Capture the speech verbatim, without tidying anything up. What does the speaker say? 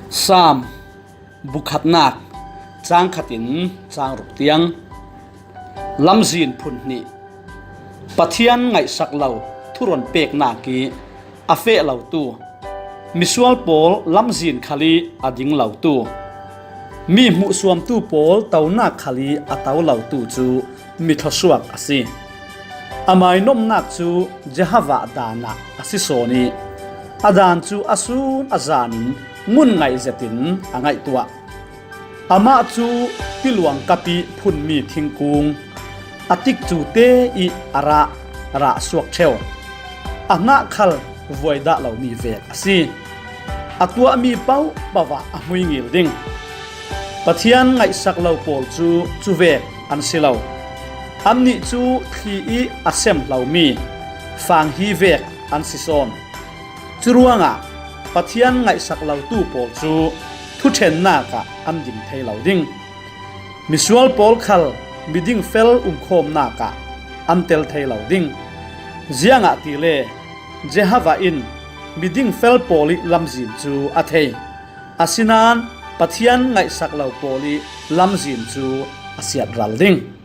Sam bukhatnak, cang khatin cang ruk tiang. Lamzin phun hnih. Pathian ngaihsak lo thuron peknak ih a feh lotu, misual pawl lamzin khal ih a ding lotu, mi hmuhsuamtu pawl tonak khal ih a to lotu cu mi thluasuak a si. Amai nomnak cu Jehovah daan ah a si sawn ih a daan cu a sun a zan in ngun ngaih zetin a ngaihtuah. Amah cu tiluang kap ih phunmi thingkung, a tikcute ih a rah, rah suak ṭheu, a hngah khal vuai dah lomi vek a si. A tuahmi pohpoh ah a hmuingil ding. Pathian ngaihsak lo pawl cu cuvek an si lo. Annih cu thli ih a sem hlomi fanghi vek an si sawn. Curuangah Pathian ngaihsak lotu pawl cu thuṭhennak ah an ding thei lo ding. Misual pawl khal miding fel umkhawmnak ah an tel thei lo ding. Ziangahtile Jehovah in miding fel pawl ih lamzin cu a thei. Asinain Pathian ngaihsak lo pawl ih lamzin cu a siatral ding.